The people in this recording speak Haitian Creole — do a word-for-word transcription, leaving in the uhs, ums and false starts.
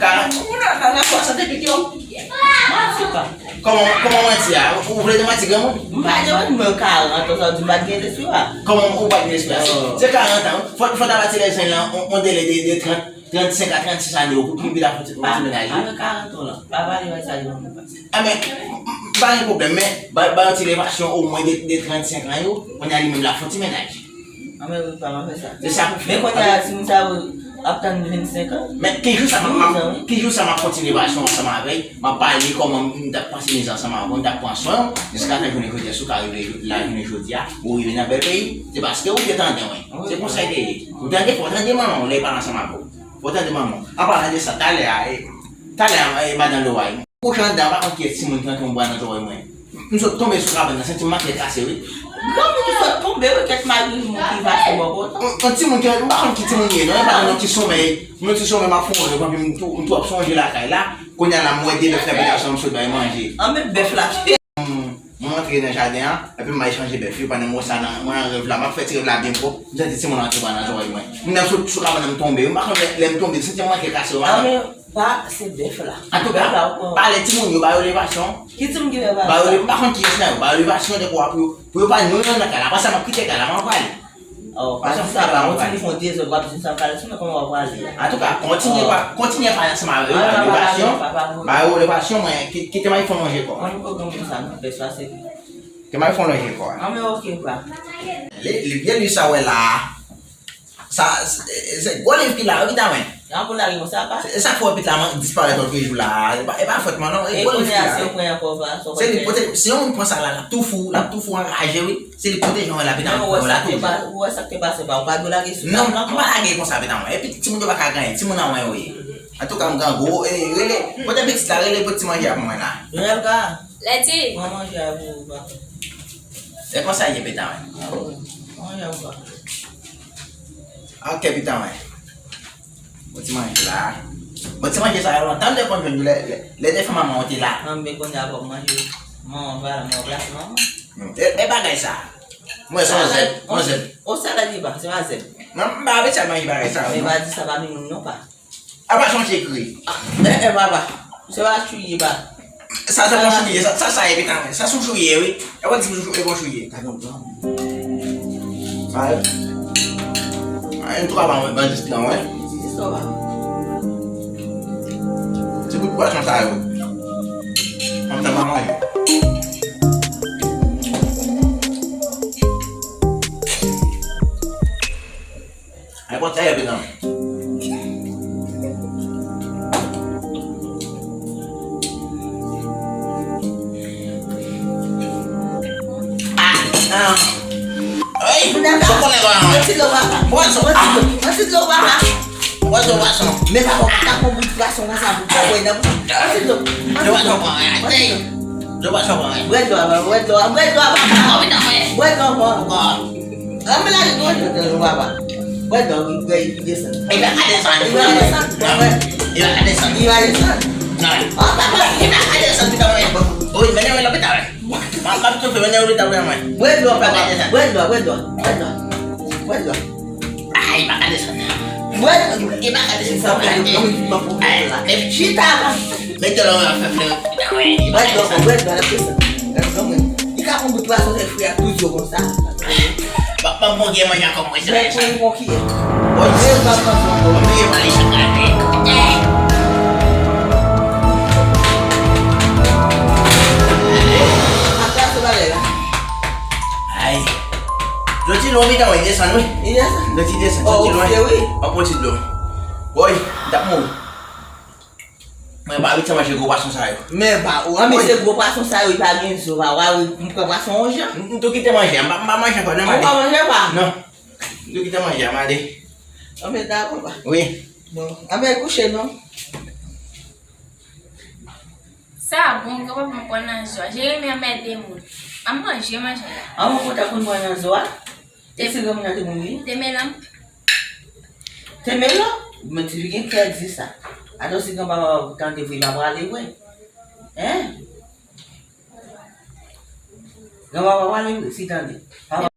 karant an. Ou nan, nan, nan swasant epi ki yo. Manti pa. Kòman, kòman manti a? Ou vle de manti granmoun? M pa de manti, mwen karant an, sa w di m pa t gen lespri a. Kòman ou pa t gen lespri a? Se karant an, wi. Fò, fò ta ba ti lèzanj lan, on, on dele de, de trant, trannsenk a trannsis ane yo pou, pou li la fè ti, fè ti menaj, wi. Avèk karant an lan, pa pale wè sa yo. A, men, m, m, m pa gen pwoblèm, men ba, ba yon ti levasyon omwen de, de trannsenk an yo, kounye a li menm la fè ti menaj. Anmè wi pa m ap fè sa. Se sa pou fè. Men kounye a timoun sa yo ap tann vennsenk an. Men ki jou sa m ap, ki jou sa m ap kontinye pase ansanm avè l, m ap pale kòman m t ap pase mizè ansanm avè w, m t ap pran swen w, jiskaske jounen jodi a, si w ka rive la jounen jodi a, ou rive nan bèl peyi, se paske ou te tande mwen. Se konsa l te ye. Ou tande, fò w tande manman w lè l pale ansanm avè w. Fò w tande manman w. An palan de sa, talè a, e, talè a, e, madan Loray. Kouche anndan, m pa konn kiyès timoun ki rantre yon bwa nan zòrèy mwen. M sot tonbe sou kabann nan, senti m manke kase, wi. Granmoun ou sot tonbe, wi, kèk mari moun ki pase bò kote. Yon, yon timoun ki, m pa konn ki timoun li ye, non, e pa nan yon ti somèy, yon ti somèy m ap fè yon rèv, anpi m tou, m tou ap sonje lakay la, kounye a la m wè de bèf nan pikas lan, m sot bay manje. An men bèf la. M, mwen antre nan jaden an, epi m al chanje bèf yo, pandan m wè sa nan, mwen nan rèv la, m ap fè ti rèv la byen pwòp, m santi timoun nan antre bwa nan zòrèy mwen. M nan sot sou kabann nan, m tonbe, wi, m pa konn lè, lè m tonbe, m santi m manke kase, wi, madanm. An men, pa, se bèf la. Antouka, pale timoun yo, ba yo levasyon. Ki timoun ki fè ba yo? Ba yo le-, m pa konn kiyès nan yo, ba yo levasyon de kwa pou yo, pou yo pa nou nan kay la. Apre sa, m ap kite kay la, m ap pale. Oh, pa di sa, pa kontinye fè yon dezòd, w ap di sa, pale sou mwen, kòman w ap pale a? Antouka, kontinye pa, kontinye pale ansanm avè yo, ba yo levasyon, ba yo levasyon, mwen, ki-, kite m al fè yon lonje kò. An nou pran konn sa, nou fè sa, se. Kite m al fè yon lonje kò. An men oke, pa. Li, li byen li sa wè la. Sa, se, se gwo liv ki la, wi, Pita mwen. An pou lage konsa, pa? Se, se sa k fè w ap la disparèt lòt jou la. E pa, e pa fòt mwen, non. E gwo liv ki la. E kounye a, si w pran ankò, pa, sa w pral fè? Se li pote, si yon moun pran sa la, l ap tou fou, l ap tou fou anraje, wi. Se li pote jan w wè la, Pita mwen, la toujou. Ou wè sa k te pase, pa, ou pa dwe lage sou tab la, non, m pa lage konsa, Pita mwen. Epi, timoun yo pa ka gen anyen, timoun an mwen yo ye. Antouka, m grangou, e, rele, pote pitit la, rele, pote ti manje a pou mwen la. Jonel ka. Lèti. Pran manje a pou ou, pa. E konsa ye, Pita mwen. A wi, pran manje a pou ou, pa. Ok, Pita mwen. Bon ti manje la. Bon ti manje sa yo lontan m te konn jwenn yo lè, lè, lè defen manman w te la. An men kounye a fò m manje. Manman pa la, mwen ranplase manman. E, e bagay sa. Mwen se yon zèb, yon zèb. O salad li pa, se pa zèb. Non, m pa apetyal manje bagay sa yo, non. Men pa di sa pa moun non pa. Apa se yon sekre? E, e, papa. Se pa chouye, pa. Sa, sa bon chouye, sa, sa, sa, epi tanmen. Sa sou chouye, wi. E bon, ti chouye, e bon chouye. Ay. Ay, m twa ban, ban jis nan, wi. Ti bout pwason sa yo. An tan manman yo. Ay, bon, sa yo, epi tanmen. Ah, ah. Oy, Mwen ti dlo papa. Mwen ti dlo. Mwen ti dlo papa. Mwen ti dlo papa. Pwason, pwason. Men papa, pa ka pran bout pwason konsa pou fè bwè nan bouch. Mwen ti dlo. Mwen ti dlo. Dlo pwason pran. Bwè dlo papa, bwè dlo, bwè dlo papa. Bwè dlo papa. An men la, bwè dlo papa. Bwè dlo, bwè desann. E pa ka desann. E pa ka desann. E pa ka desann. E pa ka desann. Non. An papa, e pa ka desann. Wi, mennen mwen lopital. Mwen pa tou fè mennen lopital mwen. Bwè dlo papa. Bwè dlo, bwè dlo. Bwè dlo. Bwè dlo. Ay, pa ka desann. Bwè dlo. E pa ka desann. Sa pa yon gwo chita. Mete la, fè fè. Bwè dlo, bwè dlo, la desann. Li ka pran bout pwason, se fri a toujou konsa. Pa, pa bon gen manje akò mwen se. Mwen pou yon kiyè. Mwen pa pran. Mwen pa pran. Atras bagay la. Ay. Dlo ti lwen, wi, tanmen desann, wi. Li desann? Dlo ti desann, dlo ti lwen. Wi. An pran ti dlo. Woy, m t ap mouri. Mwen pa abitye manje gwo pwason sa yo. Men pa ou, an men se gwo pwason sa yo, li pa gen zo, pa wa, wi, m pran pwason yon jan. M, m tou kite manje, m pa, m pa manje ankò, non, m ale. Ou pa manje pa? Non. M tou kite manje, m ale. An men dakò, pa. Wi. Bon, an men kouche, non. Sa bon, granpapa m pran nan zo a. Jeremi anmède moun. Ap manje, manje la. An mwen kontan pou n pran nan zo a. E si granmoun nan te mouri? Te melan. Te melan? Men ti li gen kè di sa. Atò si granpapa tande vre, l ap prale vre. Hein? Granpapa prale vre, si tande. Papa